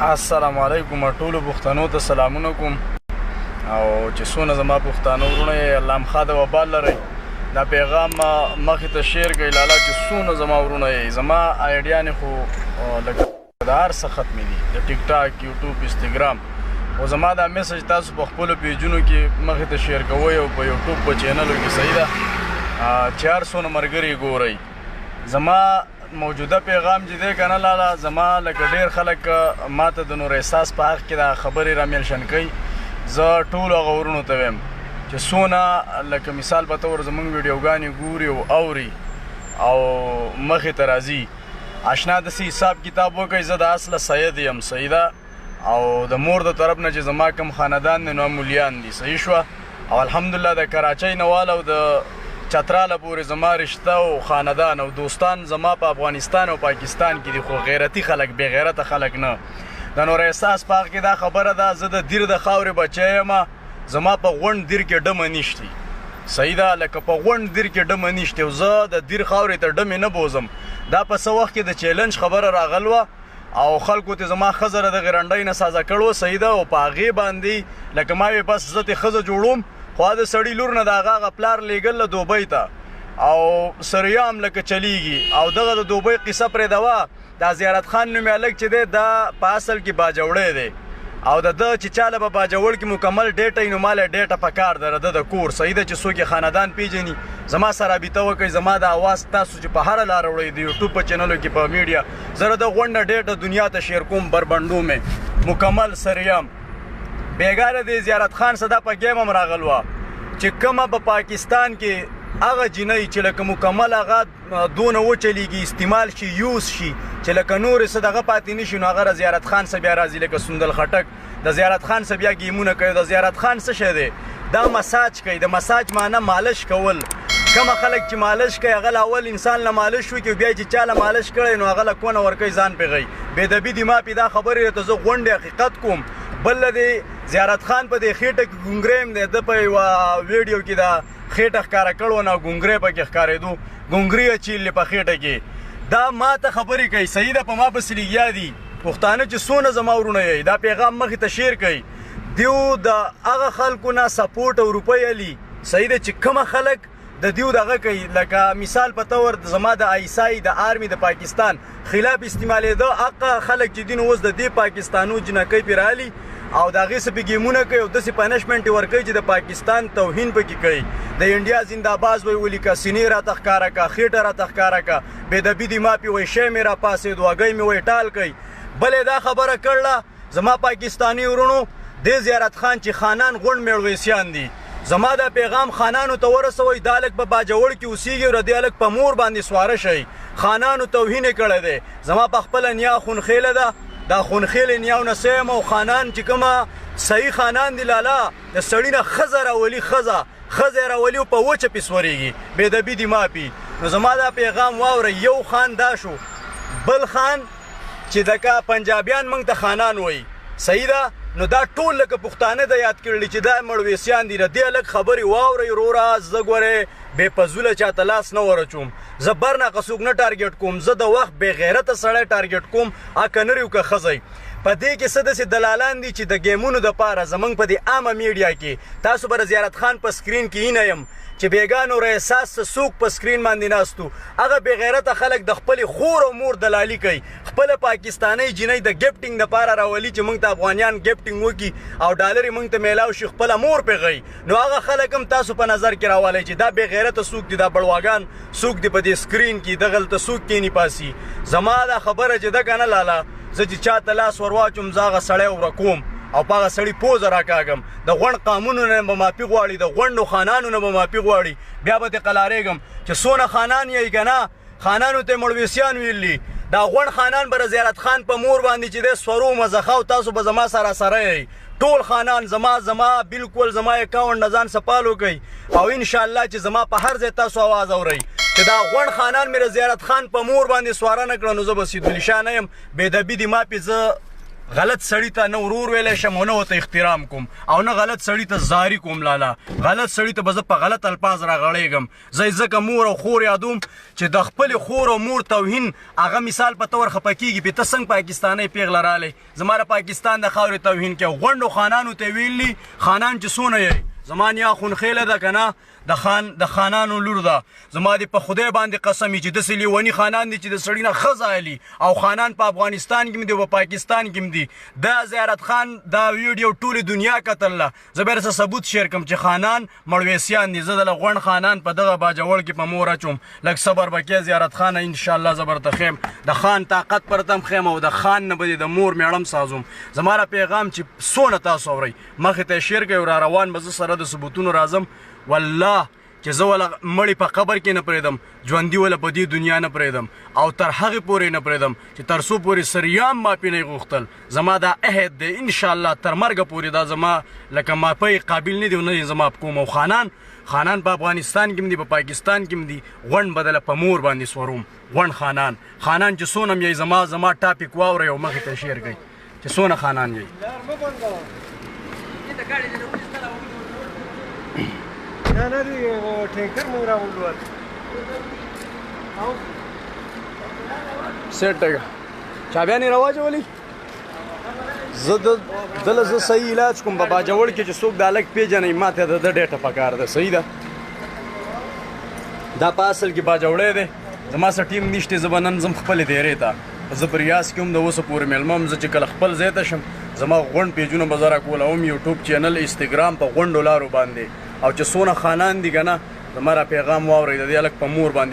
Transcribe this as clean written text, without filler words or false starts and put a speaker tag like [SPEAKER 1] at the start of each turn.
[SPEAKER 1] السلام علیکم ټولو پښتنو ته سلامونه کوم او چې څونه زما پښتانه وروڼه یې الله مو ښاد وبال لرئ. دا پیغام مخې ته شیر کړئ لالا چې څونه زما وروڼه یې. زما آیډیانې خو لکه د هر څه ختمې دي، د ټیک ټاک، یوټیوب، انستګرام، خو زما دا میسج تاسو په خپلو پیجونو کې مخې ته شیر کوئ او په یوټیوب په چینلو کې، صحیح ده، چې هر څونه ملګري ګورئ. زما موجوده پیغام چې دی کنه لالا، زما لکه ډیر خلک ماته د نور احساس په حق کې دا خبرې را منشن کوي. زه ټول هغه ورونو ته وایم چې څونه لکه مثال په تور زمونږ ویډیوګانې ګوري او اوري او مخې ته راځي، اشنا داسې حساب کتاب وکړئ. زه د اصله سید یم، صحیح ده، او د مور د طرف نه چې زما کوم خاندان دی نو مولیان دي، صحیح شوه، او الحمدلله د کراچۍ نه واله او د چتراله پورې زما رشته او خاندان او دوستان زما په افغانستان او پاکستان کې دي، خو غیرتی خلک، بې غیرته خلک نه. د نور احساس په حق کې دا خبره ده، زه د دیر د خاورې بچی یم، زما په غونډ دیر کې ډمه نشتي، صحیح ده، لکه په غونډ دیر کې ډمه نشتي او زه د دیر خاورې ته ډمې نه بوزم. دا په څه وخت کې د چیلنج خبره راغلوه او خلکو ته زما ښځه د دغې رنډۍ نه سازه کړو، صحیح ده، او په هغې باندې لکه ما وې بس زه ترې ښځه جوړوم، خو د سړي لور نه د هغه هغه پلار لېږل له دوبۍ ته او سریام لکه چلیږي. او دغه د دوبۍ قصه پرېږده. دا زیارت خان نومې هلک چې دی دا په اصل کې باجوړی دی، او د ده چې چاله به باجوړ کې مکمل ډیټه وي نو ماله ډیټه پکار ده د ده د کور، صحیح ده، چې څوک یې خاندان پیژني زما سره رابطه وکړئ. زما د اواز تاسو چې په هره لاره وړئ، د یوټیوب په چینلو کې، په میډیا، زه د غونډه ډیټه دنیا ته شیر کوم. بربنډو مې مکمل سریام بیګا د دې زیارت خان صدا په ګیم هم راغلوه چې کومه په پاکستان کې هغه جینۍ چې لکه مکمل هغه دونه وچلیږي، استعمال شي، یوز شي، چې لکه نور څه دغه پاتې نشي، نو هغه زیارت خان څه بیا راځي لکه سندل خټک د زیارت خان څه بیا ګیمونه کوي. د زیارت خان څه شی دی؟ دا مساج کوي. د مساج معنی مالش کول. کومه خلک چې مالش کوي هغه اول انسان له مالش وکړي، بیا چې چا له مالش کړی نو هغه له کونه ورکوي، ځان پې غوي. بې دبي دي ما پې دا خبرې ته زه غونډې حقیقت کوم. بل دی زیارت خان په دې خېټه کې ګونګری هم دی. ده په یوه ویډیو کې دا خېټه ښکاره کړو نه ګونګری پکې ښکارېدو، ګونګری اچیلې په خېټه کې. دا ما ته خبرې کوي، صحیح ده، په ما پسې لګیا دي. پښتانه چې څونه زما وروڼه یئ دا پیغام مخې ته شیر کړئ. دیو د هغه خلکو نه سپورټ او روپۍ الي، صحیح ده، چې کومه خلک د دیو دغه کوي، لکه مثال په تور زما د آی اس آی د آرمي د پاکستان خلاف استعمالېده. هغه خلک چې دین اوس د دې پاکستانو جنکۍ پرې رالي او د هغې څه پې ګیمونه کوي او داسې پنشمنټ یې ورکوي چې د پاکستان توهین پکې کوي. د انډیا زنده‌باد وایي، ولیکه، سینې راته ښکاره که، خېټه راته ښکاره که، بې دبي دي ما پې وایي، شی مې راپاڅېدو، هګۍ مې وایي ټال کوي. بله دا خبره کړله زما پاکستاني وروڼو، دې زیارت خان چې خانان غونډ میړویسیان دي، زما دا پیغام خانانو ته ورسوئ. دا هلک په باجوړ کې اوسیږي او د دې هلک په مور باندې سواره شئ. خانانو توهین یې کړی دی. زما په خپله نیا خونخېله ده، دا خونخېلې نیاو نه سیم. او خانان چې کومه صحیح خانان دي لالا، د سړي نه ښځه راولي، ښځه ښځه یې راولي او په وچه پې سورېږي. بې دبي دي ماپي. نو زما دا پیغام واورئ. یو خان دا شو، بل خان چې دکه پنجابیان موږ ته خانان وایي، صحیح ده، نو دا ټول لکه پښتانه د یاد کړل چې دا مړویسیان دي. د دې هلک خبرې واورئ وروره. زه ګورې بې فضوله چاته لاس نه ورچوم، زه برناقه څوک نه ټارګټ کوم، زه د وخت بې غیرته سړی ټارګټ کوم، اکه نر یو که ښځی. په دې کې څه داسې دلالان دي چې د ګیمونو دپاره زمونږ په دې عامه میډیا کې تاسو به د زیارت خان په سکرین کې اینه یم چې بیګا نور احساس څه څوک په سکرین باندې ناستو، هغه بې غیرته خلک د خپلې خور او مور دلالي کوي، خپله پاکستانۍ جینۍ د ګفټینګ دپاره راولي چې موږ ته افغانیان ګفټینګ وکړي او ډالرې موږ ته میلاو شي، خپله مور پې غوي. نو هغه خلک هم تاسو په نظر کې راولئ چې دا بې غیرته څوک دي، دا بړواګان څوک دي، په دې سکرین کې دغلته څوک کینی پاسي. زما دا خبره چې ده که نه لالا، زه چې چاته لاس ورواچوم زه هغه سړی ورکوم او په هغه سړي پوزه راکاږم. د غونډ قامونو نه به معافي غواړي، د غونډو خانانو نه به معافي غواړي، بیا به ترې قلارېږم چې څونه خانان یئ که نه. خانانو ته مړویسیان ویلي. دا غونډ خانان به زیارت خان په مور باندې چې دی سورو مزخه، او تاسو به زما سره سره یئ. ټول خانان زما بالکل زما اکاونټ نه ځان سپالو کوي او ان شاء الله چې زما په هر ځای تاسو आवाज اورئ چې دا غونډ خانان مې زیارت خان په مور باندې سواره نه کړه نو زه به سیدولي شاه نه یم. بې دبي دي ما پې. زه غلط سړی ته نه ورور ویلی شم او نه ورته احترام کوم او نه غلط سړی ته زاری کوم لالا. غلط سړی ته به زه په غلط الفاظ راغړېږم. زه یې ځکه مور او خور یادوم چې د خپلې خور او مور توهین هغه مثال په تور خپه کېږي پې ته څنګه پاکستانۍ پېغله رالی زما د پاکستان د خاورې توهین کوې. غونډو خانانو ته ویلي خانان چې څونه یې زما نیا خونخېله ده که نه د خان د خانانو لور ده. زما دې په خدای باندې قسم وي چې داسې لیوني خانان دي چې د سړي نه ښځه الي او خانان په افغانستان کې هم دي او په پاکستان کې هم دي. دا زیارت خان دا ویډیو ټولې دنیا کتله. زه به درته ثبوت شیر کړم چې خانان مړویسیان دي. زه دله غونډ خانان په دغه باجوړ کې په مور اچوم. لږ صبر به کې زیارت خانه ان شاء الله زه به درته ښیم. د خان طاقت پر ته هم ښیم او د خان نه به دې د مور میړم سازوم. زما دا پیغام چې څونه تاسو اورئ مخې ته یې شیر کړئ او را روان به زه سره د ثبوتونو راځم. والله چې زه ولا مړی په قبر کې نه پرېږدم، ژوندي ولا په دې دنیا نه پرېږدم او تر هغې پورې نه پرېږدم چې تر څو پورې سریام معافي نه غوښتل. زما دا عهد دی ان شاء الله تر مرګه پورې دا زما لکه معافي قابل نه دی او نه یې زما کوم. او خانان خانان په افغانستان کې هم دي په پاکستان کې هم دي. غونډ بدله په مور باندې سوروم. غونډ خانان خانان چې څونه هم یې زما زما ټاپک واورئ او مخې ته شیر کړئ چې څونه خانان یې.
[SPEAKER 2] نه نه دی ټینکر مونږ راوړلو.
[SPEAKER 1] سیټ ټګه چابیانې راواچولې. زه د دله زه صحیح علاج کوم. په باجوړ کې چې څوک د هلک پېژنئ ما ته د ده ډېټه پکار ده. صحیح ده، دا په اصل کې باجوړی دی. زما سره ټیم نشته. زه به نن ځم خپلې دیرې ته. زه په ریاض کې هم د اوسه پورې مېلمه یم. زه چې کله خپل ځای ته شم زما غونډ پیجونه به زه راکولوم، یوټیوب چینل، انستګرام په غونډو لارو باندې. او چې څونه خانان دي که نه زما را پیغام واورئ د دې هلک په مور باندې.